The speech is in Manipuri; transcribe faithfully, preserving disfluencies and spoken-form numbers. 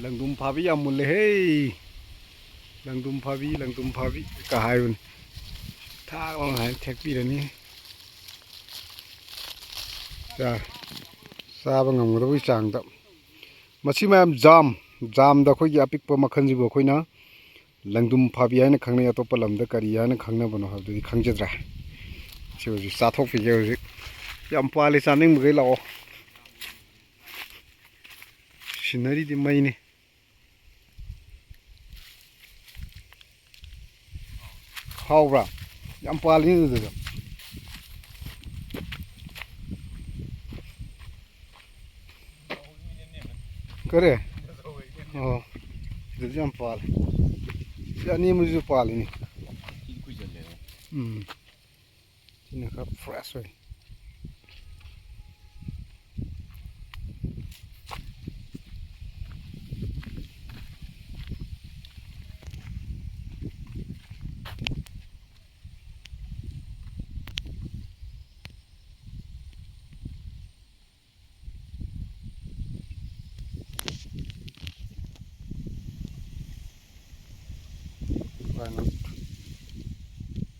ꯂꯪꯗꯨꯝ ꯐꯥꯕꯤ ꯌꯥꯝ ꯃꯨꯜꯂꯦꯍꯦ꯫ ꯂꯪꯗꯨꯝ ꯐꯥꯕꯤ, ꯂꯪꯗꯨꯝ ꯐꯥꯕꯤ ꯀ ꯍꯥꯏꯕꯅꯤ꯫ ꯊꯥꯛ ꯂꯥꯎꯅ ꯍꯥꯏꯅ ꯊꯦꯛꯄꯤꯔꯅꯤ꯫ ꯆꯥ-, ꯆꯥꯕ ꯉꯝꯒꯗꯕꯒꯤ ꯆꯥꯡꯗ꯫ ꯃꯁꯤ ꯃꯌꯥꯝ ꯖꯥꯝ, ꯖꯥꯝꯗ ꯑꯩꯈꯣꯏꯒꯤ ꯑꯄꯤꯛꯄ ꯃꯈꯜꯁꯤꯕꯨ ꯑꯩꯈꯣꯏꯅ ꯂꯪꯗꯨꯝ ꯐꯥꯕꯤ ꯍꯥꯏꯅ ꯈꯪꯅꯩ꯫ ꯑꯇꯣꯞꯄ ꯂꯝꯗ ꯀꯔꯤ ꯍꯥꯏꯅ ꯈꯪꯅꯕꯅꯣ ꯍꯥꯏꯕꯗꯨꯗꯤ ꯈꯪꯖꯗ꯭ꯔꯦ꯫ ꯁꯤ ꯍꯧꯖꯤꯛ ꯆꯥꯊꯣꯛꯄꯤꯒꯦ꯫ ꯍꯧꯖꯤꯛ ꯌꯥꯝ ꯄꯥꯜꯂꯤ, ꯆꯥꯅꯤꯡꯕꯈꯩ ꯂꯥꯛꯑꯣ꯫ ꯁꯤꯅꯔꯤꯗꯤ ꯃꯩꯅꯤ꯫ ꯍꯥꯎꯕ꯭ꯔꯥ? ꯌꯥꯝ ꯄꯥꯜꯂꯤꯅꯦ ꯑꯗꯨꯗꯁꯨ꯫ ꯀꯔꯤ? ꯑꯣ, ꯑꯗꯨꯗꯤ ꯌꯥꯝ ꯄꯥꯜꯂꯤ꯫ ꯁꯤ ꯑꯅꯦꯝꯕꯁꯤꯁꯨ ꯄꯥꯜꯂꯤꯅꯤ꯫ ꯎꯝ꯫ ꯁꯤꯅ ꯈꯔ fresh ꯑꯣꯏ꯫